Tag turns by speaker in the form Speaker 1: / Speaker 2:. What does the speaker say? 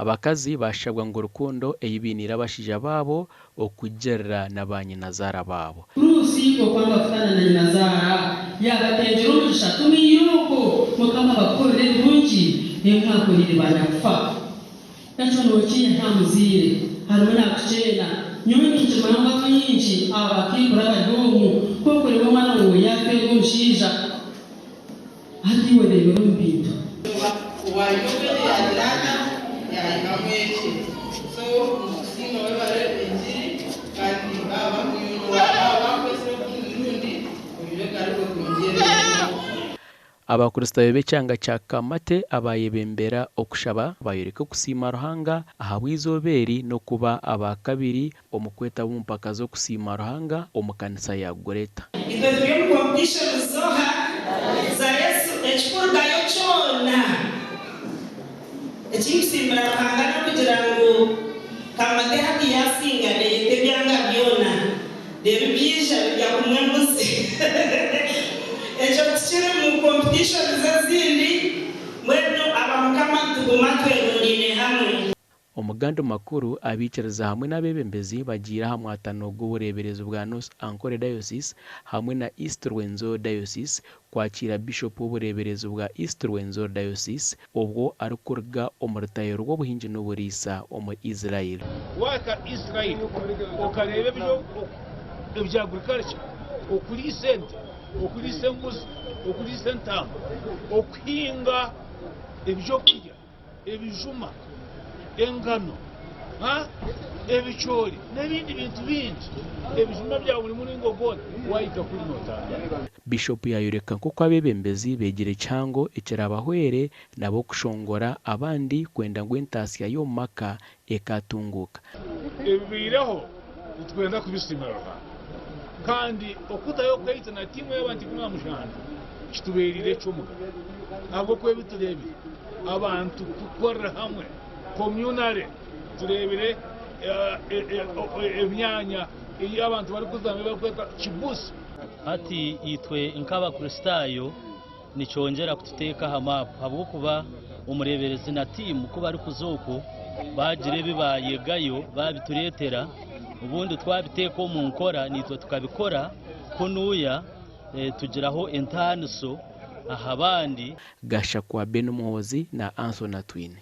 Speaker 1: Abakazi baashabwa ngu rukundo ei bainiire abashaija baabo okugirira na baanyinazaara baabo.
Speaker 2: Ruusi okwanga kutaana na nyinazaara, yaabatengyera omugisha, Tuma eirooko, Mukama abakukorere ebirungi ebi mwakoreire banyakufa. Ekyo nookiiha aha muzaire, harimu naakukyena. Nyowe ninkimanya ngu abaingi aha bakaikuru abari omu, ku orikureeba omwana waawe yaafeerwa omushaija, hati iwe reebera omu bintu.
Speaker 3: Owaayoobere yaagira ata? Yaayihamu ekye. So nitukusiima webare engiri kandi baaba bakuyunura baaba bakwetsire ogundi murundi oije ogaruke otwongyereremu.
Speaker 1: Abakristaayo b'ekyanga kya Kamate abaayebembera okushaba baayoreka okusiima Ruhanga ahabw'eizooba eri n'okuba aba kabiri omu kwetaba omu mpaka z'okusiima Ruhanga omu kanisa ya Greater.
Speaker 4: Itwe turi omu competition z'oha? Za Yesu. Ekikurugayo kyona ekinkusiimira Ruhanga n'okugira ngu Kamate hati yasinga neyeta ebyanga byona reero byaija birya kumwe embuzi. Ekyo tikiri mu competitions ezindi mbwenu aba Mukama nituguma twerundaine hamwe.
Speaker 1: Omu gandi makuru, abaikiriza hamwe n'abeebembezi bagiire aha mwatano gw'obureeberezi bwa North Ankole Diocese hamwe na East Rwenzori Diocese kwakiira Bishop w'obureeberezi bwa East Rwenzori Diocese obwo arikuruga omu rutayo rw'obuhingi n'oburiisa omuri Israel.
Speaker 5: Waahika Israel okareeba ebya agriculture, okuriisa ente, okuriisa embuzi, okuriisa entaama, okuhinga ebyokurya, ebijuma, engano, ebicoori n'ebindi bintu bingi, ebijuma bya buri muringo gwona, waahika kuri nootangaara.
Speaker 1: Bishopu yaayoreka nk'oku abeebembezi beegire kihango ekiraabahwere nabo kushongora abandi kwenda ngu entaasya y'omu maka ekaatunguuka.
Speaker 5: Ebibaireho nitwenda kubisiimira Ruhanga kandi okutayo kwaitu na tiimu y'abantu 17 kitubeereire eky'omugasho ahabw'okuba ebi tureebire abantu kukorera hamwe communally tureebire emyanya ei abantu barikuzamu ei barikweta kibusi.
Speaker 6: Hati itwe nk'Abakristaayo nikyongyera kututeeka aha maapu ahabw'okuba omureeberezi na tiimu ku barikuza okwo baagira ebi baayegayo baabitureetera obundi twabiteeka omu nkora naitwe tukabikora kunuya tugiraho entaaniso aha bandi.
Speaker 1: Gashakwa Ben Muhoozi na Anthony Atwine.